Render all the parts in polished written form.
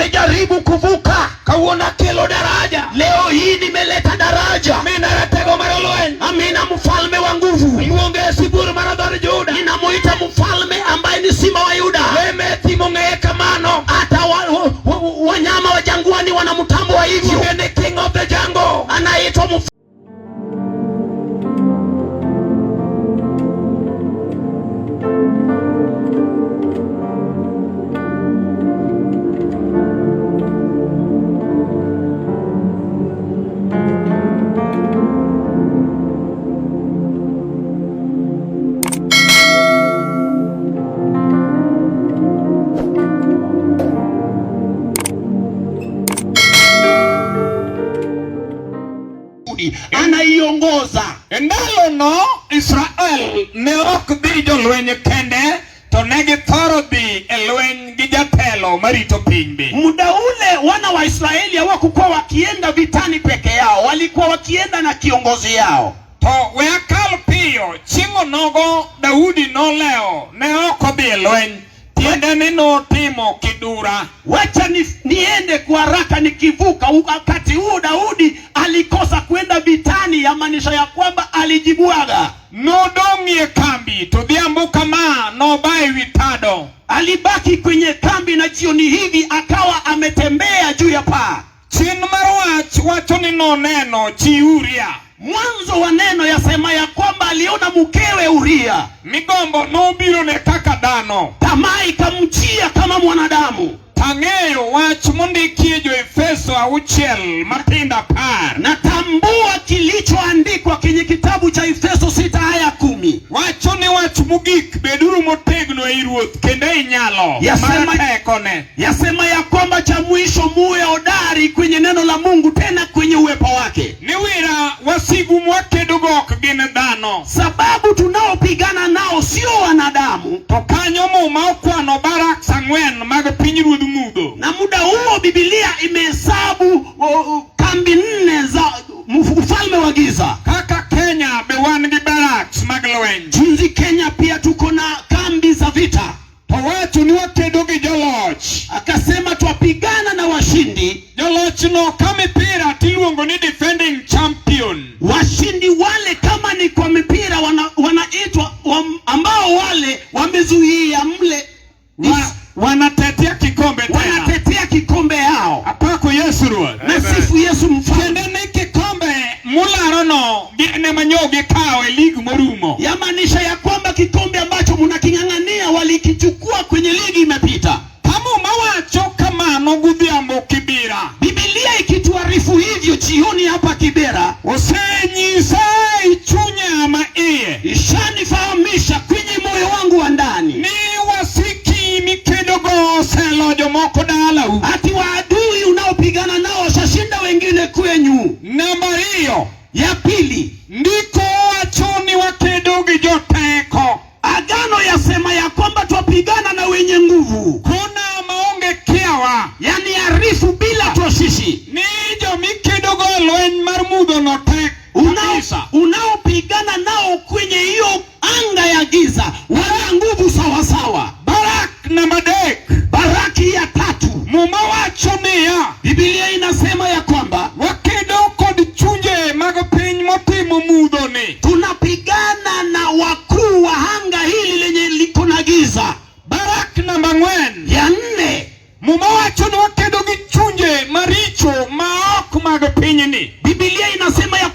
Wamejaribu kuvuka. Kawuono akelo daraja. Leo hii nimeleta daraja. Amina ratego mar lweny. Amina, mfalme wa nguvu. Iluonge sibuor mar dhood Juda. Ninamuita mfalme ambaye ni simba wa Yuda. Le me thim ong'eye kamano. Hata wanyama wa jangwani wanamtambua hivyo. Iluonge ni King of the Jungle. Anaitwa anaiongoza. E ndalono Israel ne ok dhi jolweny kende, to ne githoro dhi e lweny gi jatelo marito piny be. Muda ule wana wa Israeli hawakukuwa wakienda vitani peke yao, walikuwa wakienda na kiongozi yao. To we akal piyo, chieng' onogo Daudi nolewo, ne ok odhi e lweny, tiende ni notimo kidura. Wacha niende kwa haraka nikivuka. Wakati huo Daudi alikosa kwenda vitani, yamaanisha ya kwamba alijibwaga. Nodong'ie kambi, to odhiambo kama noba e wi tado. Alibaki kwenye kambi na jioni hivi akawa ametembea juu ya paa. Chien mar wach wacho ni noneno chi Uria. Mwanzo wa neno yasema ya kwamba aliona mkewe Uria. Migombo nobirone kaka dhano. Tamaa ikamjia kama mwanadamu. Tang'eyo wach mondikie jo-Efeso auchiel matindo apar. Natambua kilichoandikwa kwenye kitabu cha Efeso 6 aya 10. Wacho ni wach mogik, beduru motegno ei Ruoth kendo ei nyalo mar tekone. Yasema ya kwamba cha mwisho muwe hodari kwenye neno la Mungu tena kwenye uwepo wake. Niwira wasigu mwakedogo ok gin dhano. Sababu tunaopigana nao sio wanadamu. To kanyo Muma okwano barracks ang'wen mag pinyruodh mudho. Na muda huo Biblia imehesabu kambi 4 za ufalme wa giza. Kaka Kenya be wan gi barracks mag lweny. Jinsi Kenya pia tuko na kambi za vita. To wacho ni wakedo gi joloch. Akasema twapigana na washindi. Joloch no ka mipira tiluongo ni defending champion. Washindi wale kama ni kwa mipira wanaitwa ambao wale wamezuia mle Wanatetea kikombe tena. Wanatetea kikombe yao. Apako Yesu Ruoth. Na sifu Yesu mfalme. Tiende ni kikombe mularono gin ema nyo gikawo e ligi morumo. Yamaanisha ya kwamba kikombe ambacho mnaking'ang'ania walikichukua kwenye ligi imepita. Ka Muma wacho kamano godhiambo Kibera. Biblia ikituarifu hivyo jioni hapa Kibera. Osenyisa e chunya ma iye. Ishanifahamisha kwenye moyo wangu wa ndani. Ni wasiki mikedogo oselo jomoko dalau. Ati waadui unaopigana nao washashinda wengine kwenyu. Namba ariyo. Ya pili. Ndiko wacho ni wakedo gi joteko. Agano yasema ya kwamba twapigana na wenye nguvu. Kona maonge kiawa. Yani arifu bila toshishi. Ni jomikedogo lweny mar mudho no tek. Unaopigana nao kwenye hiyo anga ya giza wana nguvu sawa sawa. Barak namba adek. Baraki ya tatu. Muma wacho niya. Biblia inasema ya kwamba wakedo kod chunje mag piny motimo mudho ni. Tunapigana na wakuu wa anga hili lenye liko na giza. Barak namba ang'wen. Ya nne. Muma wacho ni wakedo gi chunje maricho ma ok mag pinyni. Biblia inasema ya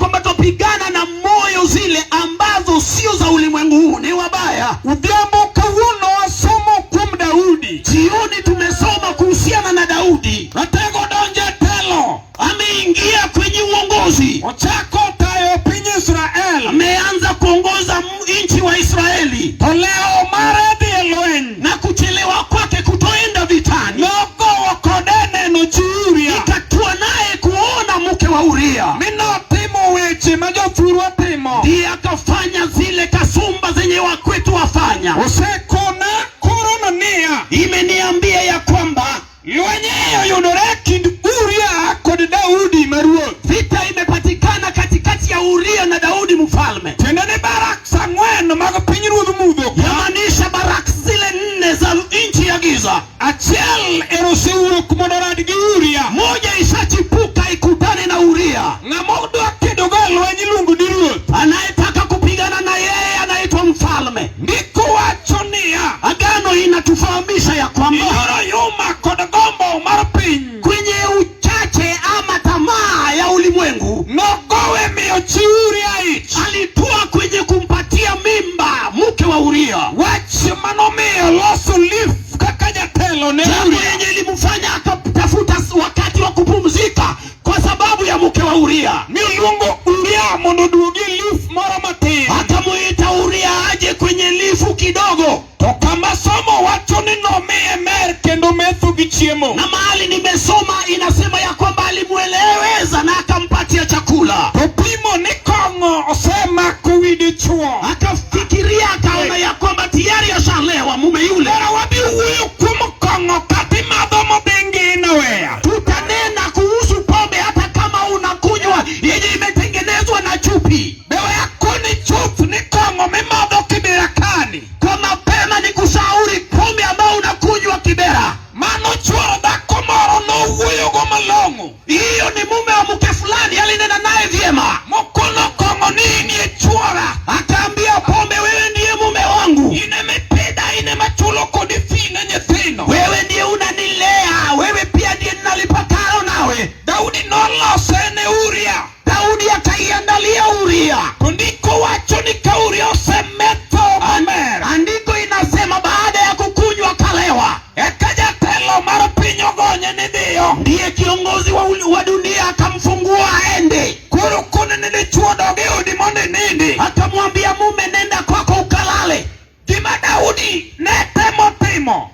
ked gi Uria. Moja ishachipuka ikutane na Uria. Ng'ama odwa kedogo e lweny iluongo ni ruoth. Anayetaka kupigana na yeye anaitwa mfalme. Ndiko wacho niya, Agano inatufahamisha ya kwamba iyoro yuma kod gombo mar piny. Kwenye uchache ama tamaa ya ulimwengu Nogowe miyo chi Uria ich. Alitoa kwenye kumpatia mimba mke wa Uria. Wach manomiyo loso lif kaka jatelo ne Jambo Uria. yenye ilimfanya akatafuta wakati wa kupumzika kwa sababu ya mke wa Uria. Miluongo Uria mondo oduogi e lif moro matin. Akamuita Uria aje kwenye lifu kidogo. To kama somo wacho ni nomiye mer kendo metho gi chiemo. Na mahali nimesoma inasema ya kwamba alimueleweza na akampatia chakula. To pimo ni kong'o osemako wi dichuo. Akafikiria akaona ya kwamba tayari ashalewa mume yule. Koro wadhi wuoyo kuom kong'o kata imadho modhi ngina weya. Tutanena kuhusu pombe hata kama unakunywa yenye imetengenezwa na chupi. Be we akoni chuth ni kong'o mimadho kibira kani. Kwa mapema ni kushauri pombe ambao unakunywa Kibera. Mano chuor dhako moro nowuoyogo malong'o. Hiyo ni mume wa mke fulani alinena naye vyema. Mokono kong'o ni inie chuora. Akaambia pombe, wewe ndiye mume wangu. In emipidha in ema chulo kodi fee ne nyithindo. Wewe ndiye unanilea, wewe pia ndiye ninalipa karo nawe. Daudi nolose ne Uria. Daudi akaiandalia Uria. To ndiko wacho ni ka Uria osemetho maber. Andiko inasema baada ya kukunywa kalewa. Eka jatelo mar piny ogonye ni dhiyo. Ndiye kiongozi wa dunia akamfungua aende. Koro kone ne dichuo dog e odi mondo inindi. Akamwambia mume, nenda kwako ukalale. Gima Daudi ne temo timo.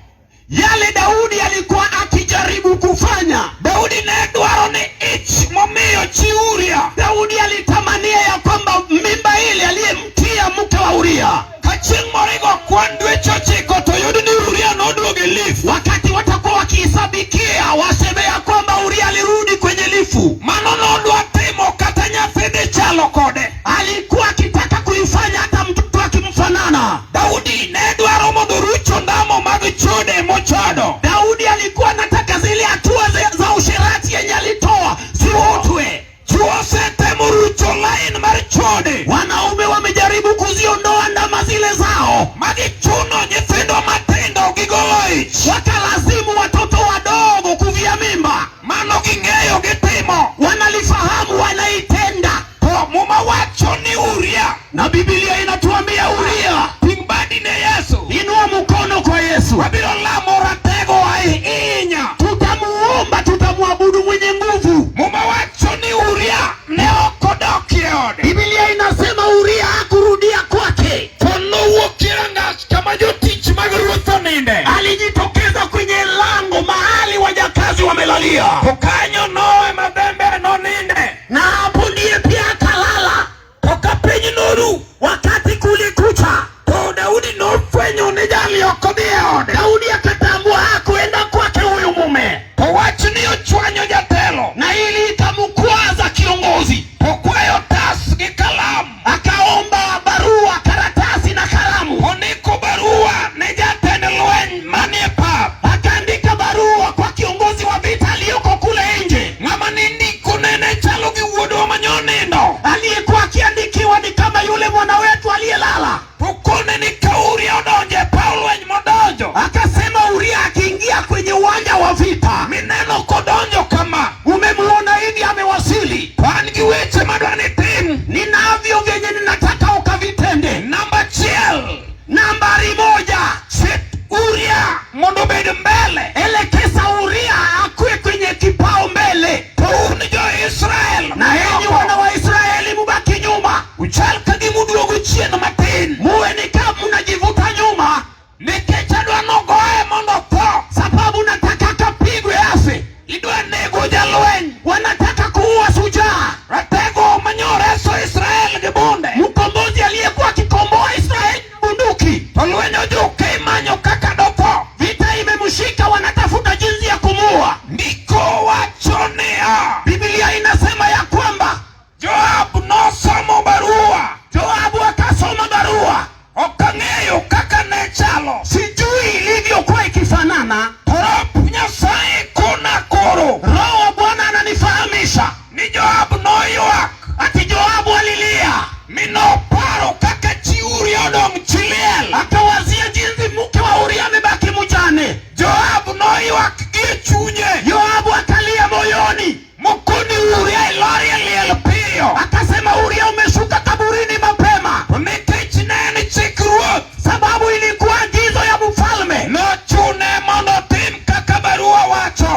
Yale Daudi alikuwa akijaribu kufanya. Daudi ne dwaro ni ich momiyo chi Uria. Daudi alitamania ya kwamba mimba ile aliyemtia mke wa Uria, Ka chieng' moro igo kwan dweche ochiko to yud ni Uria noduogo e lif. Wakati watakuwa wakihesabikia waseme ya kwamba Uria alirudi kwenye lifu. Mano nodwa timo kata nyathi dhi chalo kode. Alikuwa akitaka kuifanya hata mtoto akimfanana. Daudi ne dwaro mondo oruch ondamo mag chode mochodo. Daudi alikuwa anataka zile hatua za usherati yenye alitoa zifutwe. Chuo osetemo rucho lain mar chode. Wanaume wamejaribu kuziondoa ndama zile zao, Magichuno nyithindo matindo gigolo ich. Wakalazimu watoto wadogo kuvia mimba. Mano ging'eyo gitimo. Wanalifahamu, wanaitenda. To Muma wacho ni Uria. Na Biblia inatuambia Uria, Ting' badi ne Yesu. Inua mkono kwa Yesu. Wabiro lamo ratego ahinya. Tutamuomba, tutamwabudu mwenye nguvu. Muma wacho ni Uria ne ok odok e ode. Biblia inasema Uria hakurudia kwake. To nowuok e rangach kama jotich mag ruoth oninde. Alijitokeza kwenye lango mahali wajakazi wamelalia. To kanyo no ema bembe noninde. Na hapo ndiye pia akalala. To ka piny noru. Wakati kulikucha, To Daudi nofwenyo ni jali ok odhi e ode. Daudi akatambua hakuenda kwake huyu mume. To wach ni ochwanyo jatelo. Na ili ikamkwaza kiongozi. To kwayo otas gi kalam. Akaomba barua, karatasi na kalamu. Ondiko barua ne jatend lweny manie pap. Akaandika barua kwa kiongozi wa vita aliyoko kule nje. Ng'ama nindiko nene chalo gi wuodwa manyonindo. Aliyekuwa akiandikiwa ni kama yule mwana wetu aliyelala. To kone ni ka Uria odonjo e paw lweny modonjo. Akasema Uria akiingia kwenye uwanja wa vita, Mineno kodonjo kama. Umemuona hivi amewasili. To an gi weche madwa ni tim. Ninavyo vyenye ninataka ukavitende. Namba achiel. Nambari 1. Ket Uria mondo obed mbele. Elekeza Uria akue kwenye kipao mbele. To un jo-Israel. Na enyi wana wa Israeli mubaki nyuma. Uchal ka gima uduogo chien matin. Muwe ni kama mnajivuta nyuma. Nikech adwa nogoye mondo otho. Sababu nataka kapigwe.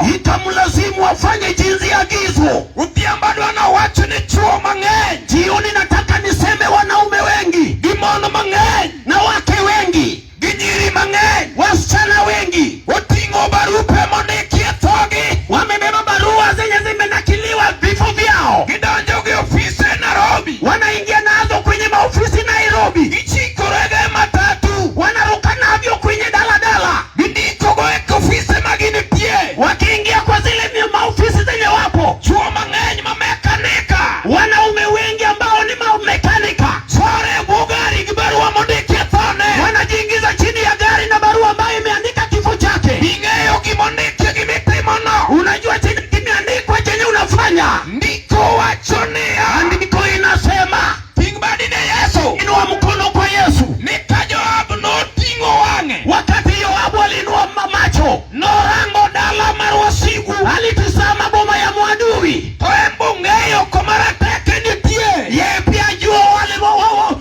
tho. Itamlazimu afanye jinsi ya agizo. Odhiambo adwa nawach ni chuo mang'eny Jioni nataka niseme wanaume wengi gi mon mang'eny na wake wengi, gi nyiri mang'eny wasichana wengi oting'o barupe mondikie thogi. Wamebeba barua zenye zimenakiliwa vifo vyao, Gidonjo gi ofise Nairobi. Wanaingia nazo kwenye maofisi Nairobi, Gichikorego e matatu. Wanaruka navyo kwenye daladala, Gindikogo e ofise ma gintie. Wakiingia kwa zile maofisi zenye wapo. Chuo mang'eny ma mekanika Wanaume wengi ambao ni mamekanika sore e bwo gari gi barua mondikie thone. Wanajiingiza chini ya gari na barua ambayo imeandika kifo chake. Ing'eyo gimondikie gimitimono. Unajua chenye kimeandikwa chenye unafanya. Ndiko wacho niya, Andiko inasema, ting' badi ne Yesu. Inua mkono kwa Yesu. Ni ka Joab noting'o wang'e, Wakati Yoabu aliinua macho, norango dala mar wasigu, alitizama boma ya mwadui. To en bong'eyo kuma rateke nitie. Yeye pia jua wale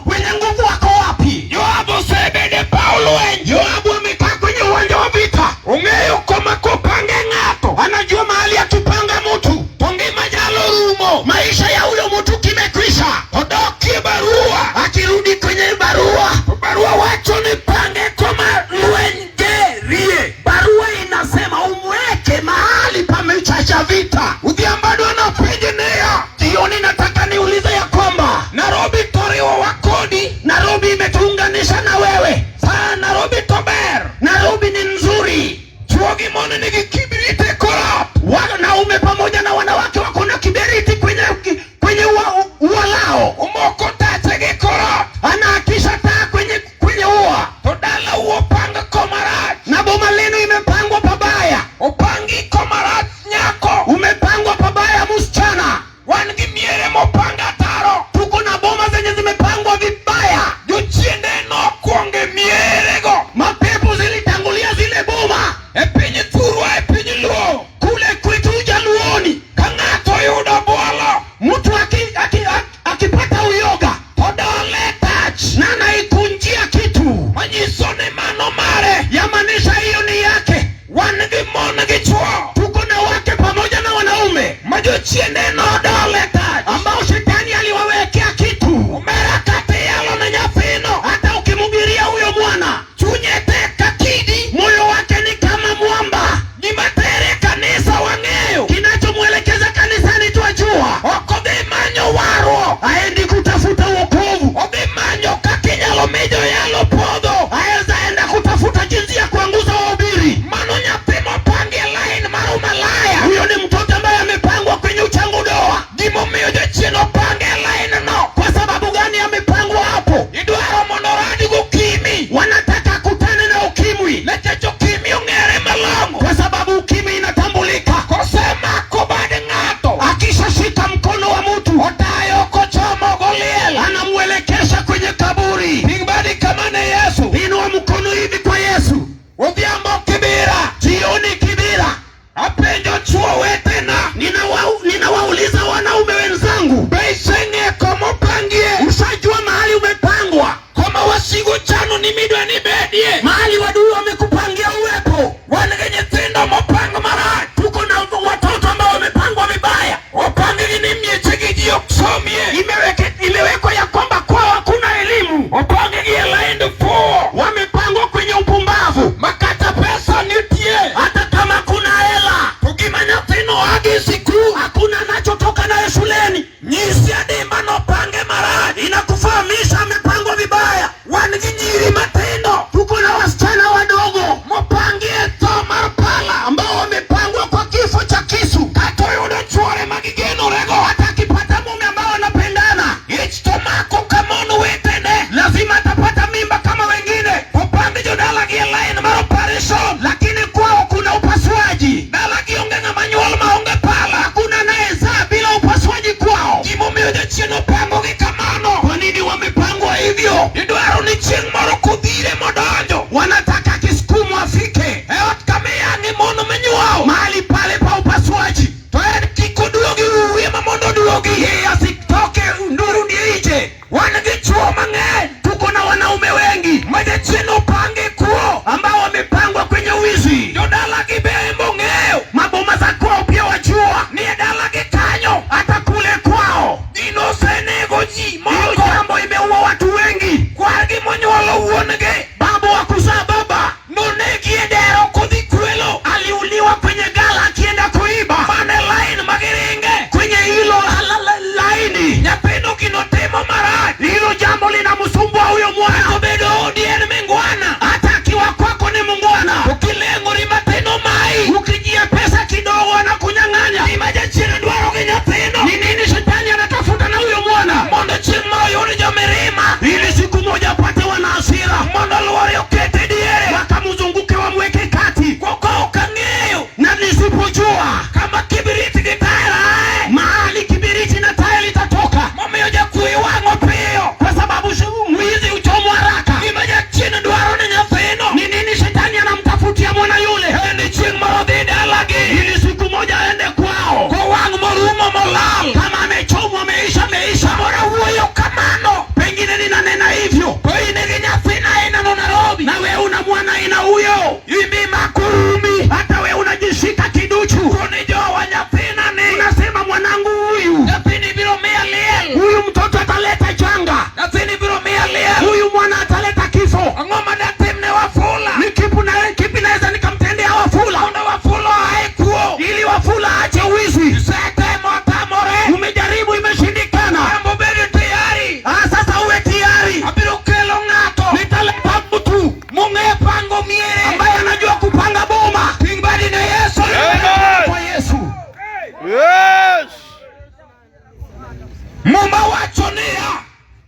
wenye nguvu wako wapi. Joab osebedo e paw lweny. Yoabu amekaa kwenye uwanja wa vita, Ong'eyo koma kopange ng'ato, anajua mahali akipanga mtu to ngima nyalo rumo. Maisha ya huyo mtu kimekwisha. Odokie barua, Akirudi kwenye barua, to barua wacho ni pange koma lweny gerie. Barua inasema umweke mahali pamechacha vita. Odhiambo adwa napenj niya, Jioni nataka niulize ya kwamba Nairobi to riwowa kodi, Nairobi imetuunganisha na wewe. Sa Nairobi to ber. Nairobi ni nzuri. Chuo gi mon nigi kibirite kor ot. Wanaume pamoja na wanawake wako na kiberiti kwenye ua lao. Omoko tache gi kor ot. Anaakisha taa kwenye ua, To dalau opang komarach. Na boma lenu imepangwa pabaya. Opangi komarach nyako. Umepangwa pabaya msichana. Wan gi miere mopang ataro. Tuko na boma zenye zimepangwa vibaya. Jochiende nokwongo e mierego. Mapepo zilitangulia zile boma E piny thurwa e piny luo. Kule kwetu Ujaluoni. Ka ng'ato oyudo bwolo, Mtu akipata uyoga to dole tach. Na anaikunjia kitu, Manyiso ni mano mare. Yamaanisha hiyo ni yake. Wan gi mon gi chuo. Tuko na wake pamoja na kujua Kama kibiriti gi tael ae. Mahali kibiriti na tael itatoka. Momiyo jakuo iwang'o piyo. Kwa sababu mwizi huchomwa haraka. Gima jachien dwaro ni nyathino. Ni nini shetani anamtafutia mwana yule? En chieng' moro dhi dalagi. Ili siku moja aende kwao. Kowang' morumo molal. Kama amechomwa ameisha, ameisha. Moro wuoyo kamano. Pengine ninanena hivyo. To in gi nyathina ainano Nairobi. Na wewe una mwana aina huyo. Imbi makurumi. Hata wewe unajishika kiduchu. Koni jowa nyathina ni. Unasema mwanangu huyu. Nyathini biro miya liel. Huyu mtoto ataleta janga. Nyathini biro miya liel. Huyu mwana ataleta kifo. Ang'o ma datim ne Wafula? Ni kipi naweza nikamtendea Wafula? Mondo Wafula oae kuo. Ili Wafula aache wizi. Isetemo tamore. Umejaribu imeshindikana. Jambo bedo tayari. Sasa uwe tayari. Abiro kelo ng'ato. Nitaleta mtu Mong'e pango miere. Ambaye anajua kupanga boma. Ting badi ne Yesu. Amen. Kwa Yesu. Yes. Muma wacho niya.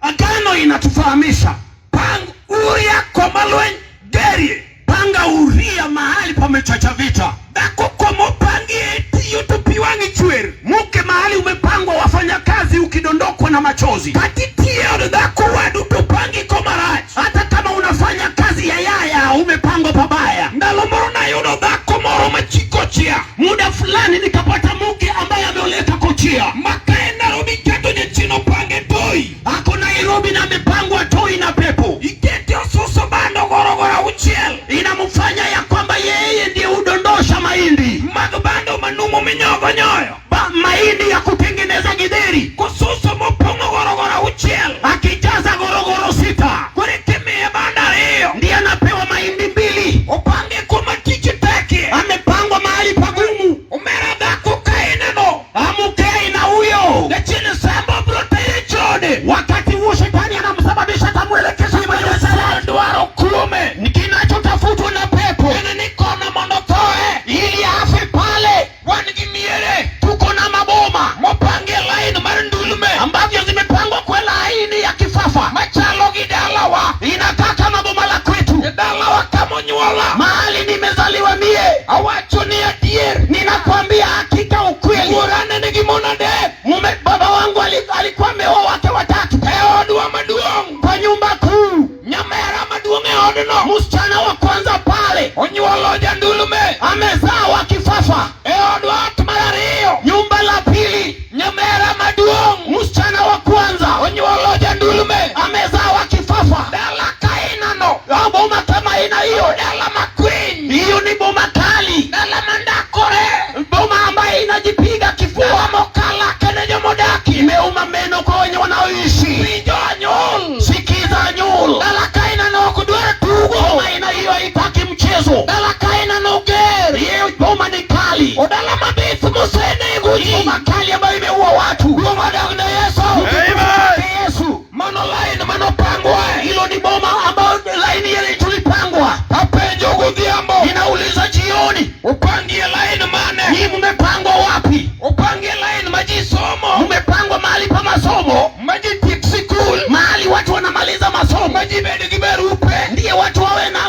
Agano inatufahamisha. Pang Uria koma lweny gerie. Panga Uria mahali pamechacha vita. Dhako komopangie tiyo to pi wang'i chwer. Mke mahali umepangwa wafanya kazi ukidondokwa na machozi. Kata itiyo e od dhako wadu to pangi koma rach. Hata kama unafanya kazi ya yaya umepangwa pabaya. Ndalo moro nayudo dhako moro ma chi kochia. Muda fulani nikapata mke ambaye ameoleka kochia. Ma ka en Nairobi keto jachien opange toi. Ako Nairobi na amepangwa toi na pepo. Ikete osuso bando gorogoro auchiel. Inamfanya ya kwamba yeye ndiye hudondosha mahindi. Mag bando manumu minyogo nyoyo. Mahindi ya kutengeneza githeri. Kosuso mopong'o gorogoro auchiel. Akijaza gorogoro 6. Koro ikimiye bando ariyo. Ndiye anapewa mahindi 2. Opange kuma tich tekie. Amepangwa mahali pagumu. Omera dhako ka ineno. Amkei na huyo. Jachien sambo biro tere chode. Wakati huo shetani anamsababisha atamwelekeza kwenye usherati. Dwaro kuome. Ni kinachotafutwa na pepo. En ni kono mondo thoe. Ili afe pale. Wan gi miere. Tuko na maboma. Mopangi e line mar ndulme. Ambavyo zimepangwa kwa laini ya kifafa. Machalo gi dalawa. Inakaa kama boma la kwetu. E dalawa kama onyuola. Mahali nimezaliwa mie. Awacho ni adier. Ninakwambia hakika ukweli. Wuora ne nigi mon adek. Mume baba wangu alikuwa ameoa wake watatu. E odwa maduong'. Kwa nyumba kuu. Nyamera maduong' e odno. Msichana wa kwanza pale. Onyuolo jandulme. Amezaa wa kifafa. E odwa ot mar ariyo. Nyumba la pili. Nyamera maduong'. Msichana wa kwanza. Onyuolo jandulme. Amezaa wa kifafa. Dala kainano. Boma kama aina hiyo. Dala makwiny. Hiyo ni boma kali. Dala mandakore. Boma ambayo inajipiga kifua. Dala mokala kene jomodaki. Imeuma meno kwa wenye wanaoishi. Winjo anyul. Sikiza anyul. Dala kainano ok dwar tugo. Boma aina hiyo haitaki mchezo. Dala kainano ger. Hiyo boma ni kali. Odala mabith mosenego ji. Boma kali ambayo imeua watu. Boma dag ne Yesu. Amen. Yesu. Mano line manopangwa. Hilo ni boma ambayo line ile tulipangwa. Apenjo godhiambo. Ninauliza jioni. Upangie line mane? Ni mmepangwa wapi? Upangie line ma ji somo. Mmepangwa mahali pa masomo. Ma ji tiek sikul. Mahali watu wanamaliza masomo. Ma ji bed gi barupe. Ndiye watu wawe na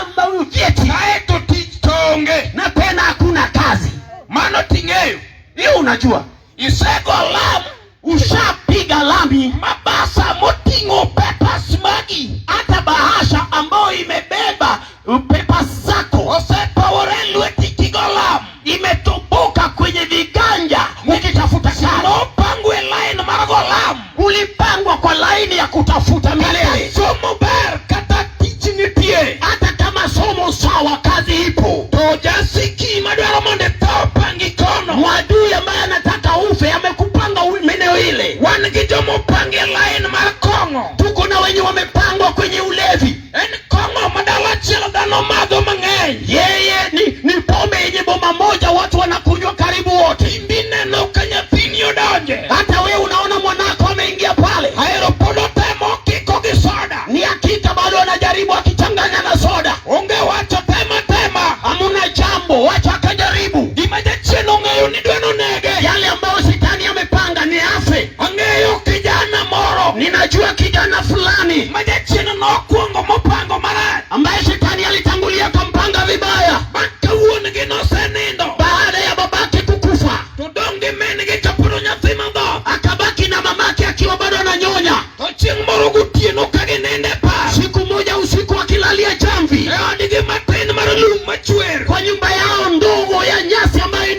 vyeti. Kaeto tich to onge. Na tena hakuna kazi. Mano ting'eyo. Hiyo unajua. Isego lam. Ushapiga lami. Mabasa moting'o papers magi. Hata bahasha ambayo imebeba papers zako. Osepawore lweti kigo lam. Imetoboka kwenye viganja ukitafuta kazi. Nopangwe line mar go lam. Ulipangwa kwa laini ya kutafuta milele. Somo ber kata tich nitie. Hata kama somo sawa, kazi ipo. To jasiki madwaro mondo itho pangi kono. Mwadui ambaye anataka ufe amekupanga maeneo ile. Wan gi jomopangi e line mar kong'o. Tuko na wenye wamepangwa kwenye ulevi. En kong'o ma dala achiel dhano madho mang'eny. Yeye ni pombe yenye boma moja watu wanakunywa karibu wote. Imbi neno ka nyathini odonje. Hata wewe unaona mwanako ameingia pale. Ahero pod otemo kiko gi soda. Ni hakika bado anajaribu akichanganya na soda. Onge wacho tema tema. Hamuna jambo, wacha akajaribu. Gima jachien ong'eyo ni dwano nege. Yale ambayo shetani amepanga ni afe. Ang'eyo kijana moro. Ninajua kijana fulani Ma jachien nokwongo mopango marach. ambaye shetani alitangulia akampanga vibaya. Bang' ka wuon gi nosenindo. Baada ya babake machwer. Kwa nyumba yao ndogo ya nyasi ambayo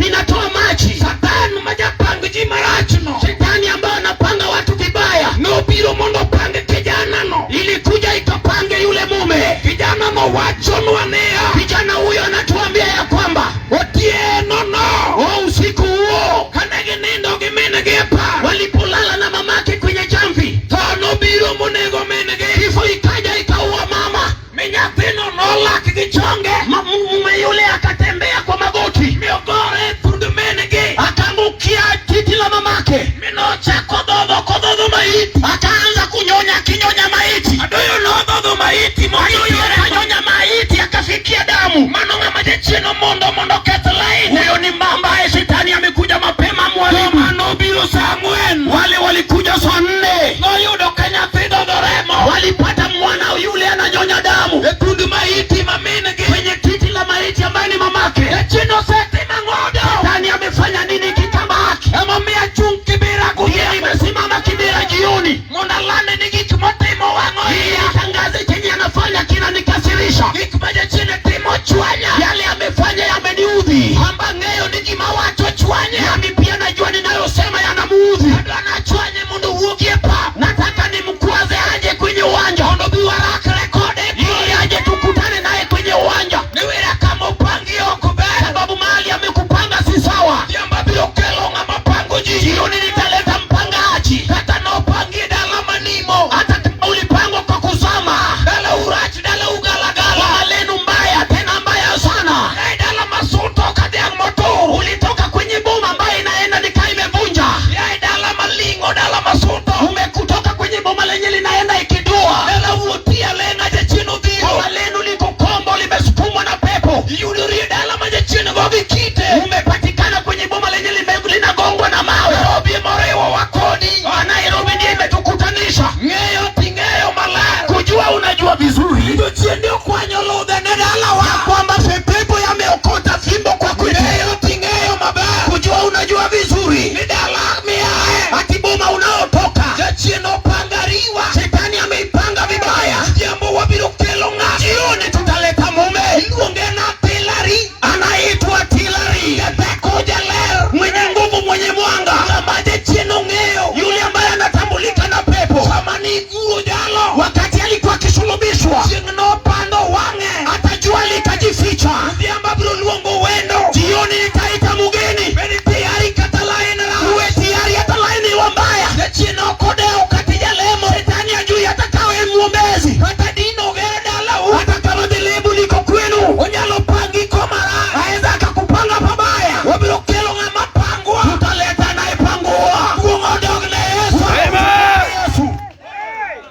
inatoa maji. Satan ma japang ji marachno. Shetani ambayo anapanga watu vibaya Nobiro mondo opang kijanano. Ilikuja ikapange yule mume. Kijanano wachonwa niya. Kijana huyo anatuambia ya kwamba Otieno no. O usiku huo Kane ginindo gi min gi e par. Walipolala na mamake kwenye jamvi, Tho nobiro monego min gi. Kifo ikaja ikaua mama. Mi nyathino nolak gi chonge. Mume yule akatembea kwa magoti, Mi ogore e thund min gi. Akaangukia titi la mamake, Mi nochako dhodho kodhodho maiti. Akaanza kunyonya akinyonya maiti. Adoyo nodhodho maiti Adoyo akanyonya maiti akafikia damu. Mano ng'ama jachien omondo mondo oketh laini. Huyo ni mamba, shetani amekuja mapema mwalimu. Joma nobiro saa 4. Wale walikuja saa 4 Noyudo ka nyathi dhodho remo. Walipata mwana yule ananyonya damu E thund maiti ma min gi. Kwenye titi la maiti ambaye ni mamake. Jachien osetimo ang'odo. Shetani amefanya nini kitabaki? Emomiyo achung' Kibera Ndiye godhiambo. nimesimama Kibera jioni Mondo alande ni gik motimo wang'o ili iya. atangaze chenye anafanya kinanikasirisha. Gik ma jachien timo chwanya. Yale amefanya yameniudhi. Amba ng'eyo ni gima wacho chwanye. Nami pia najua ninayosema yanamuudhi. Adwa nachwanye mondo owuogi e pap. Nataka nimkwaze aje kwenye uwanja Mondo bi warakre kode. Ili aje tukutane naye kwenye uwanja. Niwira kama opangi ok ber. Sababu mahali amekupanga si sawa. Odhiambo abiro kelo ng'ama pango ji. Jioni nitaleta mpangaji. Kata nopangi e dala manimo. Hata kama ulipangwa kwa kuzama, Dala urach, dala ugalagala. Boma lenu mbaya tena mbaya sana. E dala masuto ka dhiang' motur. Ulitoka kwenye boma ambayo inaenda nikaa imevunja. Ya e dala maling'o, dala masuto. Umekutoka kwenye boma lenye linaenda ikidua. Dala wuotia leng'a jachien odhiro. Boma lenu liko kombo limesukumwa na pepo. Iyudori e dala ma jachien go gi kite. Umepatikana kwenye boma lenye linagongwa na mawe. Nairobi emoriwowa kodi. Ah, Nairobi ndiye imetukutanisha. Ng'eyo ting'eyo maler. Kujua unajua vizuri Jochiende okwanyo ludhe ne dalawa. Ya kwamba pepo yameokota fimbo kwa kwetu. Ng'eyo ting'eyo maber. Kujua unajua vizuri Ni dala miae. Ati boma unaotoka Jachien opanga riwa. Shetani ameipanga vibaya. Odhiambo wabiro kelo ng'ato. Jioni tutaleta mume. Iluonge na Tilari. Anaitwa Tilari. Jateko jaler. Mwenye nguvu, mwenye mwanga. Ng'ama jachien ong'eyo. Yule ambaye anatambulika na pepo. Sama niguro jalo. Wakati alikuwa akisulubishwa, Chieng' nopando wang'e. Hata jua likajificha. Odhiambo abiro luongo wendo. Jioni nitaita mgeni. Bed tayari kata lain rach. Uwe tayari hata laini iwe mbaya. Jachien ok odewo kata jalemo. Shetani ajui hata kawe mwombezi. Kata din oger dalau. Hata kama dhehebu liko kwenu, Onyalo pangi komarach. Aweza akakupanga pabaya. Wabiro kelo ng'ama pangwa. Tutaleta anayepangua. Duong' odog ne Yesu. Amen. Yesu.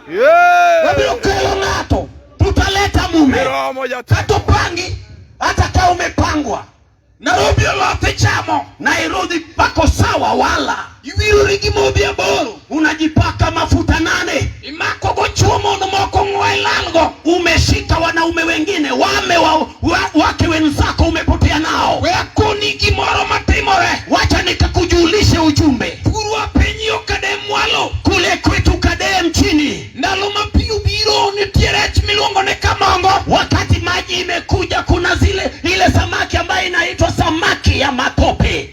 Yes. Wabiro kelo ng'ato. Tutaleta mume. Romo jatelo. Kata opangi. Hata kama umepangwa. Nairobi oloth ichamo. Nairobi pako sawa wala. Iwirori gi modhi 8. Unajipaka mafuta 8. Imako go chuo mondo moko ng'wa ilalgo. Umeshika wanaume wengine, wame wake wenzako umepotea nao. We akoni gimoro matimore. Wacha nikakujulishe ujumbe. Thurwa piny yo Kadem mwalo. Kule kwetu Kadem chini. Ndalo ma pi obiro nitie rech miluongo ni kamongo. Wakati maji imekuja kuna ile samaki ambayo inaitwa samaki ya matope.